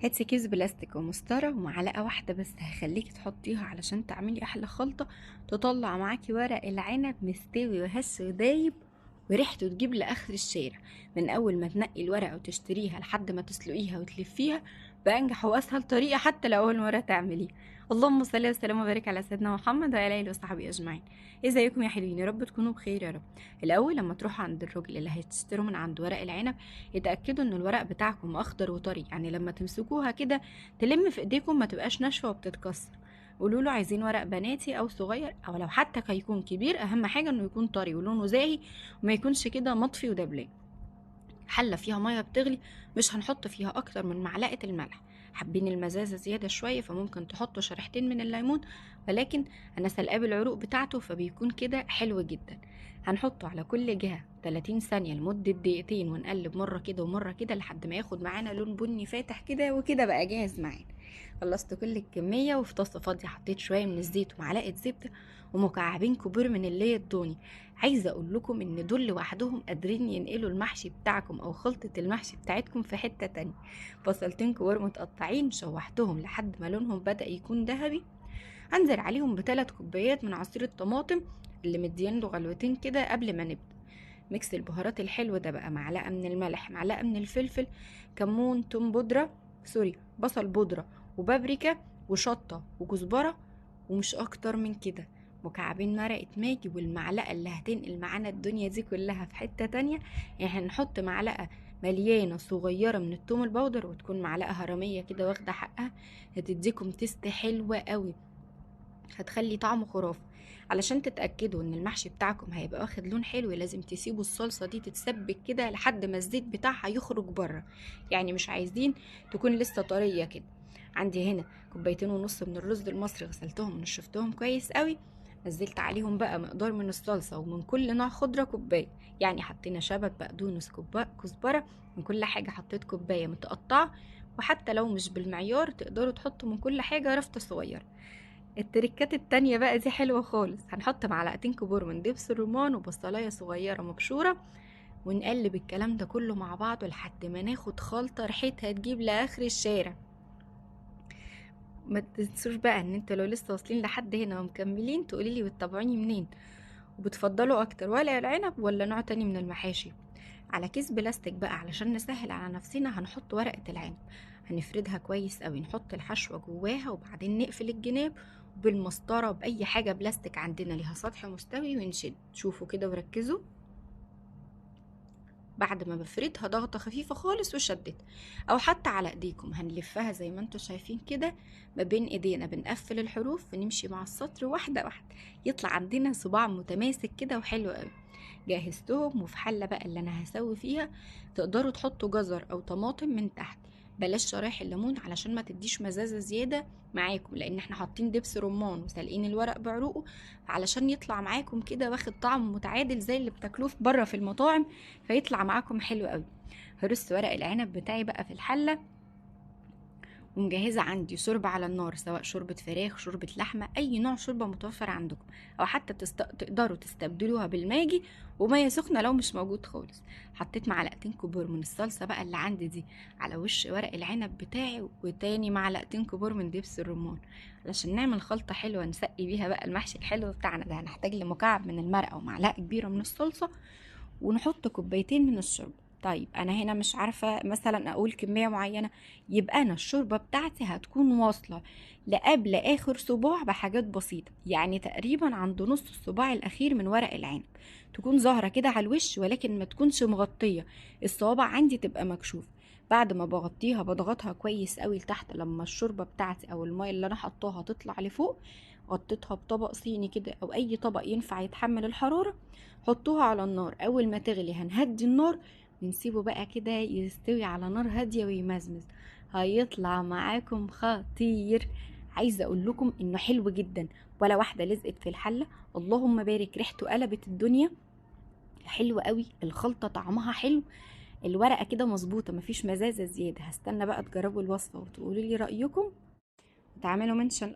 هاتي كيس بلاستيك ومسطرة ومعلقة واحدة بس هخليكي تحطيها علشان تعملي أحلى خلطة تطلع معاكي ورق العنب مستوي وهش ودايب وريحته تجيب لآخر الشارع. من أول ما تنقي الورقة وتشتريها لحد ما تسلقيها وتلفيها بأنجح وأسهل طريقة، حتى لو أول مرة تعمليها. اللهم صل وسلم وبارك على سيدنا محمد وعلى آله وصحبه أجمعين. ازيكم يا حلوين؟ يا رب تكونوا بخير يا رب. الأول لما تروحوا عند الراجل اللي هتشتروا من عند ورق العنب اتأكدوا إن الورق بتاعكم أخضر وطري، يعني لما تمسكوها كده تلم في إيديكم ما تبقاش ناشفة وبتتكسر. قولوا له عايزين ورق بناتي او صغير، او لو حتى هيكون كبير اهم حاجة انه يكون طري ولونه زاهي وما يكونش كده مطفي ودبلان. حله فيها مية بتغلي، مش هنحط فيها اكتر من معلقه الملح. حابين المزازه زيادة شوية فممكن تحطوا شريحتين من الليمون، ولكن انا سلقاه بالعروق بتاعته فبيكون كده حلو جدا. هنحطه على كل جهة 30 ثانية لمدة دقيقتين، ونقلب مرة كده ومرة كده لحد ما ياخد معانا لون بني فاتح كده، وكده بقى جاهز معانا. خلصت كل الكمية، وفي طاسه فاضية حطيت شوية من الزيت ومعلقة زبدة ومكعبين كبار من اللي الضاني. عايزه اقول لكم ان دول لوحدهم قادرين ينقلوا المحشي بتاعكم او خلطه المحشي بتاعتكم في حتة تانية. بصلتين كبار متقطعين شوحتهم لحد ما لونهم بدا يكون ذهبي. هنزل عليهم ب3 كوبايات من عصير الطماطم اللي مدين له غلوتين كده قبل ما نبدا. mix البهارات الحلو ده بقى، معلقه من الملح، معلقه من الفلفل، كمون، توم بودره، sorry بصل بودره، وبابريكا وشطه وكزبره، ومش اكتر من كده. مكعبين مرقه ماجي، والمعلقه اللي هتنقل معانا الدنيا دي كلها في حتة تانية. يعني هنحط معلقه مليانة صغيرة من التوم ال powder، وتكون معلقه هرميه كده واخده حقها، هتديكم taste حلوة قوي، هتخلي طعمه خرافي. علشان تتاكدوا ان المحشي بتاعكم هيبقى واخد لون حلو لازم تسيبوا الصلصه دي تتسبك كده لحد ما الزيت بتاعها يخرج بره، يعني مش عايزين تكون لسه طرية كده. عندي هنا 2.5 كوباية من الرز المصري، غسلتهم ونشفتهم كويس قوي. نزلت عليهم بقى مقدار من الصلصه ومن كل نوع خضرة كوباية، يعني حطينا شبت، بقدونس، كزبره، من كل حاجة حطيت كوباية متقطعه، وحتى لو مش بالمعيار تقدروا تحطوا من كل حاجة رفطه صغيرة. التركات التانية بقى دي حلوة خالص، هنحط معلقتين كبار من دبس الرمان وبصلاية صغيرة مبشورة، ونقلب الكلام ده كله مع بعضه لحد ما ناخد خلطة ريحتها تجيب لآخر الشارع. ما تنسوش بقى ان انتوا لو لسه واصلين لحد هنا ومكملين تقولي لي بتتابعوني منين وبتفضلوا اكتر ورق العنب ولا نوع تاني من المحاشي. على كيس بلاستيك بقى علشان نسهل على نفسنا هنحط ورقة العنب، هنفردها كويس قوي، نحط الحشوة جواها وبعدين نقفل الجناب بالمسطرة بأي حاجة بلاستيك عندنا ليها سطح مستوي ونشد. شوفوا كده وركزوا. بعد ما بفردها ضغطة خفيفة خالص وشدت، او حتى على ايديكم هنلفها زي ما انتوا شايفين كده ما بين ايدينا، بنقفل الحروف ونمشي مع السطر واحدة واحدة، يطلع عندنا صباع متماسك كده وحلو قوي. جهزتهم. وفي حلة بقى اللي انا هسوي فيها تقدروا تحطوا جزر او طماطم من تحت، بلاش شرايح الليمون علشان ما تديش مزازة زيادة معاكم، لان احنا حاطين دبس رمان وسالقين الورق بعروقه، علشان يطلع معاكم كده واخد طعم متعادل زي اللي بتاكلوه بره في المطاعم، فيطلع معاكم حلو قوي. هرص ورق العنب بتاعي بقى في الحلة، ومجهزة عندي شوربة على النار، سواء شوربة فراخ، شوربة لحمة، أي نوع شوربة متوفر عندكم، أو حتى تقدروا تستبدلوها بالماجي ومية سخنة لو مش موجود خالص. حطيت معلقتين كبار من الصلصة بقى اللي عندي دي على وش ورق العنب بتاعي، وتاني معلقتين كبار من دبس الرمان علشان نعمل خلطة حلوة نسقي بيها بقى المحشي الحلو بتاعنا ده. هنحتاج لمكعب من المرقة ومعلقة كبيرة من الصلصة، ونحط 2 كوباية من الشوربة. طيب انا هنا مش عارفة مثلا اقول كمية معينة، يبقى انا الشوربة بتاعتي هتكون واصلة لقبل اخر صباع بحاجات بسيطة، يعني تقريبا عند نص الصباع الاخير من ورق العنب، تكون ظاهرة كده على الوش ولكن ما تكونش مغطية، الصوابع عندي تبقى مكشوفة. بعد ما بغطيها بضغطها كويس قوي لتحت لما الشوربة بتاعتي او المية اللي انا حطاها تطلع لفوق. غطيتها بطبق صيني كده او اي طبق ينفع يتحمل الحرارة، حطوها على النار. اول ما تغلي هنهدي النار ونسيبه بقى كده يستوي على نار هادية ويمزمز، هيطلع معاكم خطير. عايزة اقول لكم انه حلو جدا، ولا واحدة لزقت في الحلة، اللهم بارك، ريحته قلبت الدنيا، حلو قوي، الخلطة طعمها حلو، الورقة كده مظبوطة، مفيش مزازة زيادة. هستنى بقى تجربوا الوصفة وتقولوا لي رأيكم وتعملوا منشن.